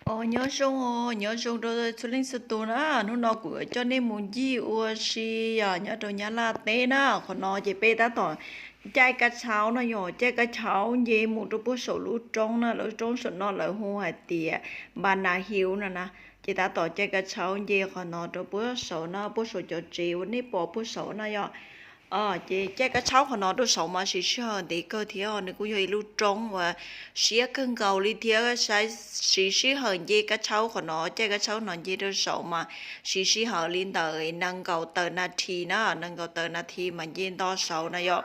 Os, nyob zoo, nyob zoo rau txhua leej txhua tus na. Hnub no kuv coj nej mus ncig ua si yom, nyob rau Nyab Laj teb na. Qhov no ces peb tab tom caij kab tshauv no yom, caij kab tshauv nce mus rau puag saum lub roob na, lub roob saum no lawv hu hais tias Npa Na Hiu no na. Ces tab tom caij kab tshauv nce qhov no rau puag saud na, puag saum cov tsev uas nej pom puag saud na yom. Ces caij kab tshauv qhov no rau saud mas siv sij hawm ntev kawg thiab, nws kuj yog ib lub roob uas siab kawg nkaus li thiab, siv sij hawm nce kab tshauv qhov no, caij kab tshauv no nce rau saud mas siv sij hawm li ntawm nees nkaum tawm nas this na, nees nkaum tawm nas this mas nce nto saud na yom.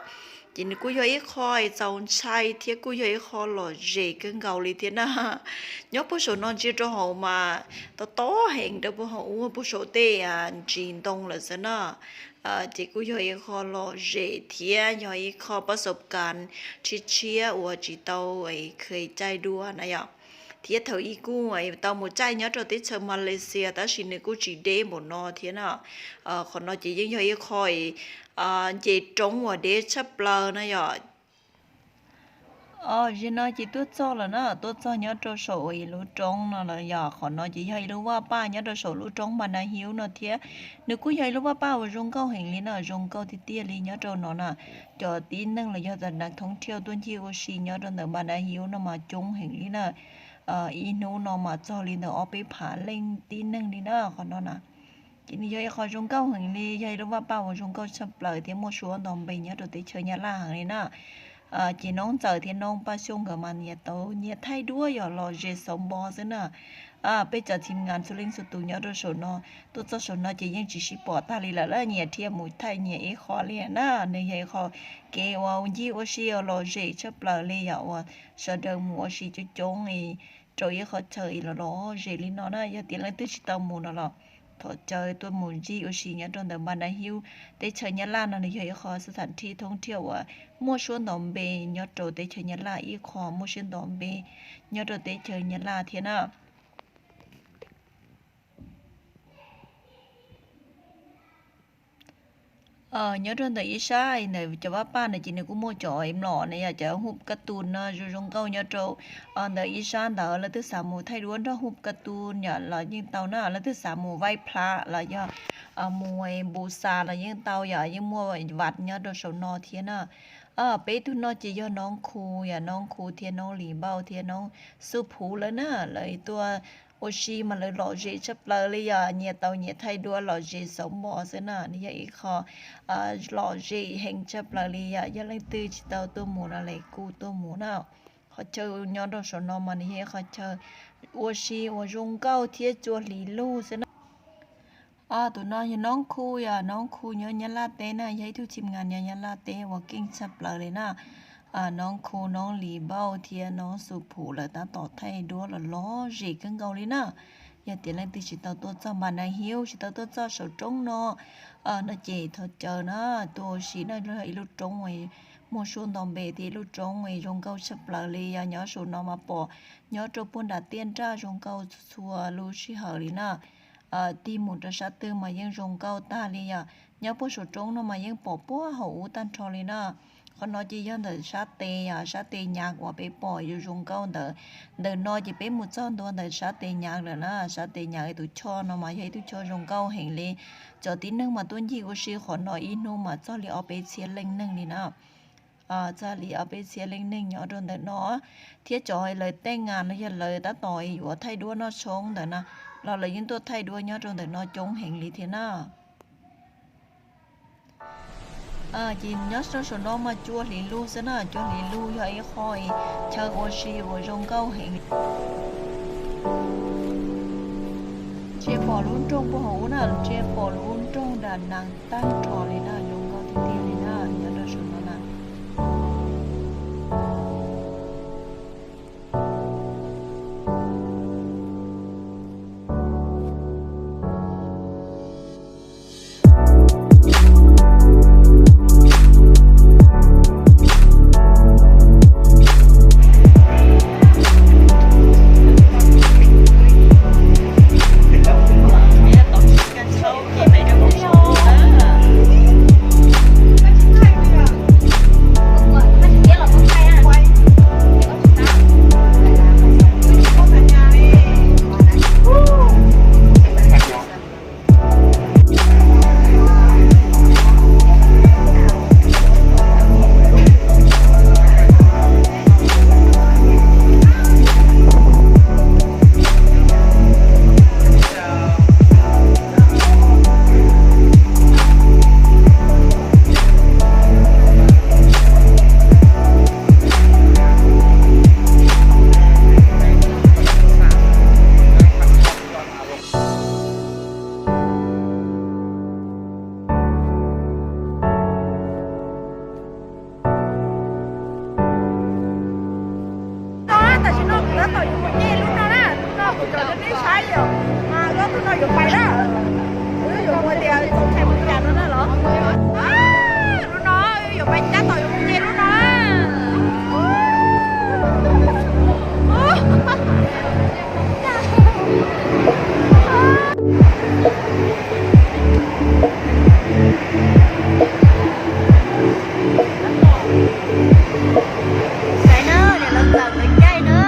Ces nws kuj yog ib qho txaus ntshai thiab kuj yog ib qho lom zem kawg nkaus li thiab na. Nyob puag saum no ntsia rau hauv mas to tob heev rau puag hauv ub, puag saum tej ntsis ntoo lawm xwb na. Ces kuj yog ib qho lom zem thiab yog ib qho pab xauv kas tshiab tshiab uas tsis tau kheev caij dua na yom. Thiab thaum ub kuj tau mus caij nyob rau teb chaws Malaysia tab sis nws kuj tsis deb npaum no thiab na. Qhov no ces yeej yog ib qho nce roob uas deb tshaj plaws na yom. Os, zaum no ces tuaj txog lawm na, tuaj txog nyob rau saum ib lub roob no lawm yom. Qhov no ces yog ib lub vaj paj nyob rau saum lub roob Npa Na Hiu no thiab. Nws kuj yog ib lub vaj paj uas zoo nkauj heev li na, zoo nkauj tiag tiag li nyob rau no na. Cov tib neeg los yog tas nas thoob thiaj tuaj ncig ua si nyob rau ntawm Npa Na Hiu no mas coob heev li na. Ib hnub no mas txog li ntawm ob peb phav leej tib neeg li na qhov no na. Ces nws yog ib qho zoo nkauj heev li, yog ib lub vaj paj uas zoo nkauj tshaj plaws thiab muaj suab nto npe nyob rau teb chaws Nyab Laj heev li na. Ces Noob Ntxawm thiab Noob Paj Xyooj nkawd mas nyias tau nyias thaij duab yog lom zem xauv npo xwb na. Peb cov team ngan txhua leej txhua tus nyob rau saum no, tuaj txog saum no ces yeej tsis sib pom tag li lawm, nyias thiaj mus thaij nyias ib qho li na. Nws yog ib qho kev uas ncig ua si uas lom zem tshaj plaws li yom, uas sawv daws mus ua si coob coob rau ib qho chaw lom zem li no na. Yog tias leej twg tsis tau mus no los thov caw tuaj mus ncig ua si nyob rau ntawm Npa Na Hiu, teb chaws Nyab Laj no nws yog ib qho xab tham thib thoob thiaj uas muaj suab nto npe nyob rau teb chaws Nyab Laj, ib qho muaj siab nto npe nyob rau teb chaws Nyab Laj thiab na. Nyob rau ntawm ib sab ntawm cov vaj paj ntawd ces nws kuj muaj cov mlom na yom, cov huj kab tus no zoo zoo nkauj nyob rau ntawm ib sab ntawd. Leej twg xav mus thaij duab nrog huj kab tus yom los yeej tau na, leej twg xav mus vaij plam los yog mus npu xas los yeej tau yom, yeej muaj vaj nyob rau saum no thiab na. Peb tug no ces yog Noob Khu yom, Noob Khu thiab Noob Lis Npauj thiab Noob Xub Phuv lawv na, lawv tuaj ua si mas lawv lom zem tshaj plaws li yom, nyias tau nyias thaij duab lom zem xauv npo xwb na. Nws yog ib qho lom zem heev tshaj plaws li yom, yog leej twg tsis tau tuaj mus no los kuj tuaj mus na. Qhov chaw nyob rau saum no mas nws yog ib qho chaw ua si uas zoo nkauj thiab cua hlis lug xwb na. Tus no yog Noob Khu yom, Noob Khu nyob Nyab Laj teb na, yog ib tug team ngan nyob Nyab Laj teb uas keej tshaj plaws li na. Noob Khu, Noob Lis Npauj thiab Noob Xub Phuv lawv tab tom thaij duab los lom zem kawg nkaus li na. Yog tias leej twg tsis tau tuaj txog Npa Na Hiu, tsis tau tuaj txog saum roob no no ces thov caw na, tuaj ua si na, ib lub roob muaj suab nto npe thiab ib lub roob zoo nkauj tshaj plaws li yom. Nyob saum no mas pom nyob rau puag nram tiaj nrag zoo nkauj txhua lub sij hawm li na. Tig mus rau sab twg mas yeej zoo nkauj tag li yom. Nyob puag saum roob no mas yeej pom puag hauv ub tag nrho li na. Qhov no ces yog ntawm sab tes yom, sab tes Nyav uas peb pom zoo zoo nkauj ntawd. Ntawm no ces peb mus txog ntua ntawm sab tes Nyav lawm na, sab tes Nyav tus choj no mas yog ib tug choj zoo nkauj heev li. Cov tib neeg mas tuaj ncig ua si qhov no ib hnub mas txog li ob peb txhiab leej neeg li na. Txog li ob peb txhiab leej neeg nyob rau ntawm no, thiab cov lawv tej ngas los yog lawv tab tom yuav thaij duab noj tshoob ntawd na, los lawv yeej tuaj thaij duab nyob rau ntawm no coob heev li thiab na. Ces nyob rau saum no mas cua hlis lug xwb na, cua hlis lug yog ib qho chaw ua si uas zoo nkauj heev. Ntsia pom lub nroog puag hauv ub na, ntsia pom lub nroog Da Nas tag nrho li na, zoo nkauj tiag tiag li na, nyob rau saum no na. Pais na, yuav mus tias txaus ntshai mus cas no na los. Lub no yuav pais tab tom yuav mus ces lub no. Saib na, niam laus txawm lawv caij na.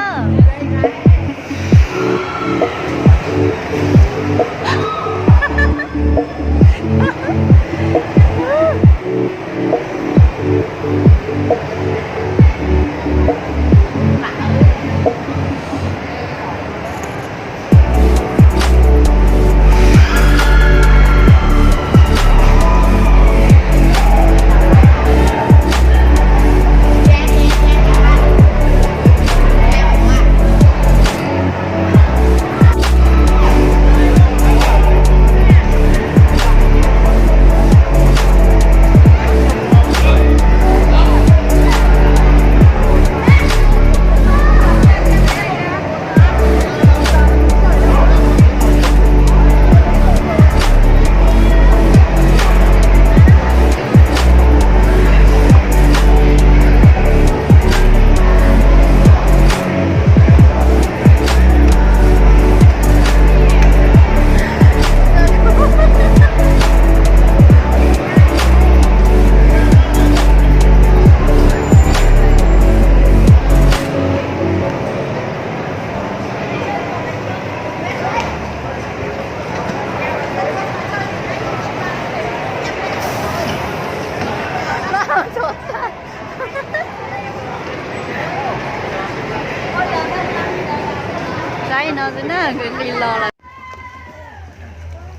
Saib no xwb na, nkawd li los lawm.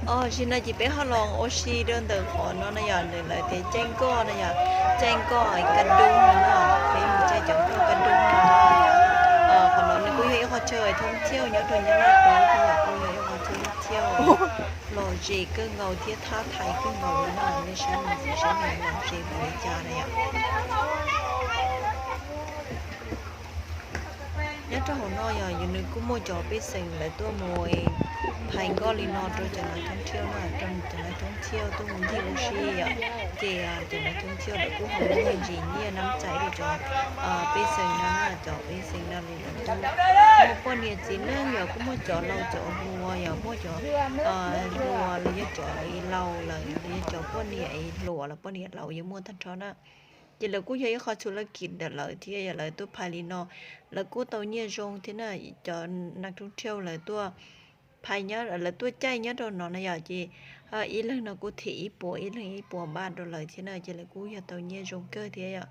Os, zaum no ces peb ho los ua si rau ntawm qhov no na yom, nws lawv tias caij nkoj na yom, caij nkoj kaj dub no na, peb mus caij cov nkoj kaj dub no na. Qhov no nws kuj yog ib qho chaw thoob thiauj nyob rau Nyab Laj teb thiab yom, kuj yog ib qho chaw thoob thiauj lom zem kawg nkaus thiab thab thaiv kawg nkaus li na, nej saib nws, saib nws lom zem npaum li cas na yom. Nyob rau hauv no yog nws kuj muaj cov pej xeem lawv tuaj mus phais nkoj li no rau cov neeg thoob thiauj na, rau cov neeg thoob thiauj tuaj mus ncig ua si yom. Ces cov neeg thoob thiauj lawv kuj ho muaj ntsis nyiaj nab txais rau cov pej xeem no na, cov pej xeem no li lawv kuj muaj poj niam txiv neej yom, kuj muaj cov laus cov hluas yom, muaj cov hluas los yog cov laus lawm los yog cov poj niam hluas los poj niam laus yuav muaj tag nrho na. Ces lawv kuj yog ib qho txhua laj kis ntawm lawv thiab yog lawv tuaj phais li no, lawv kuj tau nyiaj zoo thiab na. Cov neeg thoob thiauj lawv tuaj phais nyob, lawv tuaj caij nyob rau no na yom, ces ib leeg no kuj them ib puas, ib leeg ib puas npaj rau lawv thiab na, ces lawv kuj yog tau nyiaj zoo kawg thiab yom.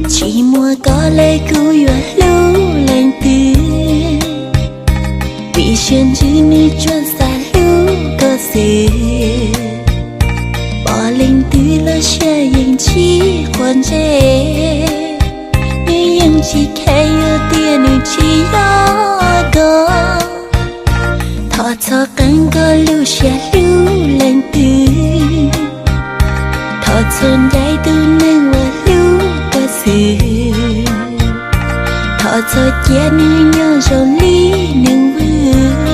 Tsis muaj koj lawm kuv yuav hlub leej twg, vim sib ntsib nws tsuas xav hlub koj xwb. Pom leej twg los siab yeej tsis quav ntsej, nws yeej tsis kheev yog tias nws tsis yog koj. Thov txhob qee koj lub siab hlub leej twg, thov txhob ncaim tus neeg uas hlub koj xwb. Thov txhob cia nws nyob zoo li nws vwm,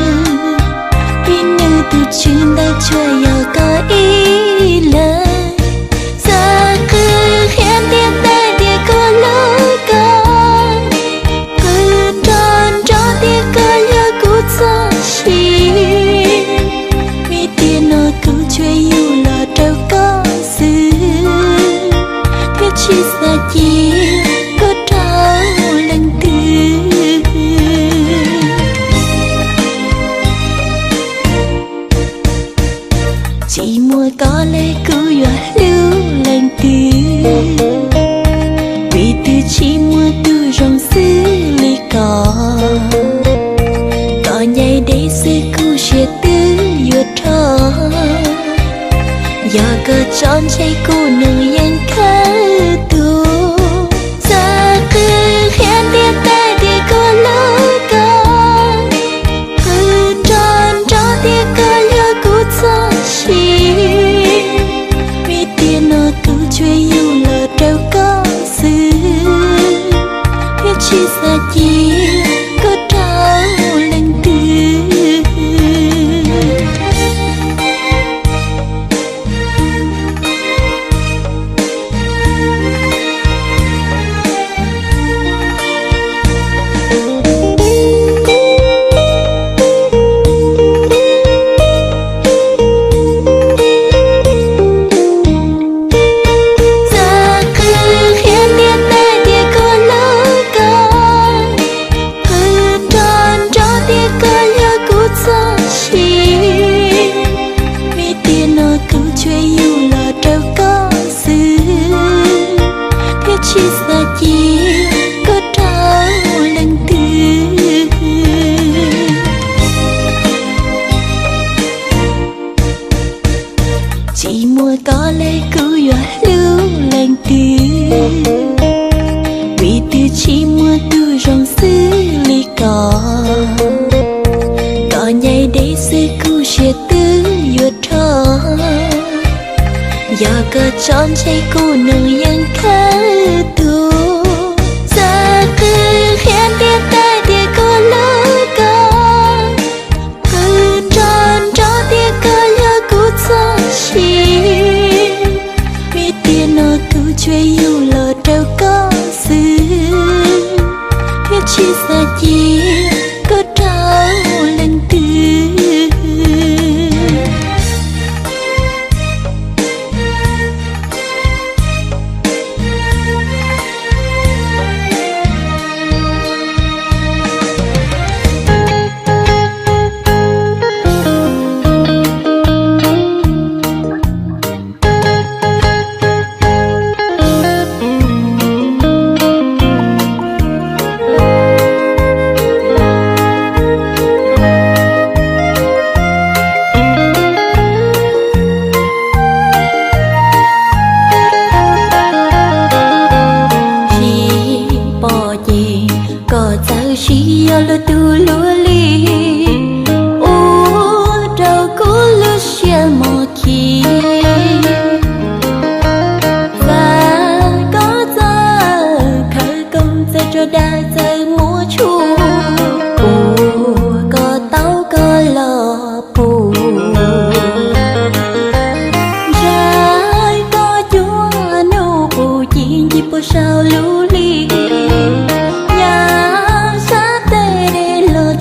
vim nws tus tswv ntawd tsuas yog koj ib leeg. Xav qw qhia ntiaj teb tias kuv hlub koj, qw nrov nrov tias koj yog kuv txoj sia. Vim tiam no kuv tsuas yug los rau koj xwb, thiab tsis xav cia koj rau leej twg. Tsis muaj koj lawm kuv yuav Koj tso ntshai kuv nws yeej khawb tuag. Txawm qw qhia ntiaj teb tias koj hlub koj, qw nrov nrov tias koj yog kuv txoj sia. Vim tiam no kuv tsuas yug los rau koj xwb, thiab tsis xav cia koj rau leej twg. Txawm qw qhia ntiaj teb tias koj hlub koj, qw nrov nrov tias koj yog kuv txoj sia. Vim tiam no kuv tsuas yug los rau koj xwb, thiab tsis xav cia koj rau leej twg. Tsis muaj koj li kuv yuav hlub leej twg, vim twb tsis muaj tus zoo xws li koj. Koj ncaim deb xwb kuv siab twb yuav rho, yog koj tso ntshai kuv nws yeej khawb tuag. Txawm qw qhia ntiaj teb tias koj hlub koj, qw nrov nrov tias koj yog kuv txoj sia. Vim tiam no kuv tsuas yug los rau koj xwb, thiab tsis xav cia koj rau leej twg. Tsis pom ces koj txawm sim yog lwm tus luag li, ua rau kuv lub siab mos khim. Vam koj txawj khawv koob, txawj tso dag, txawj muab tshuaj, ua koj tau koj los pum. Ntshaw koj cuag nub qub ci ncig puag saum lub hli, yav sab tes dej los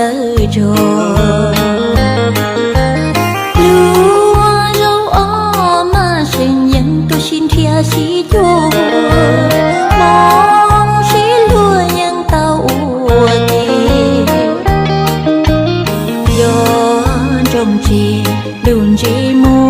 Lub zaub ob maj seem yees rau sib nrhiav sib cuag, hmoov sib luag yeej tau ua ke. Yog nroo ntsis lug ntsej muag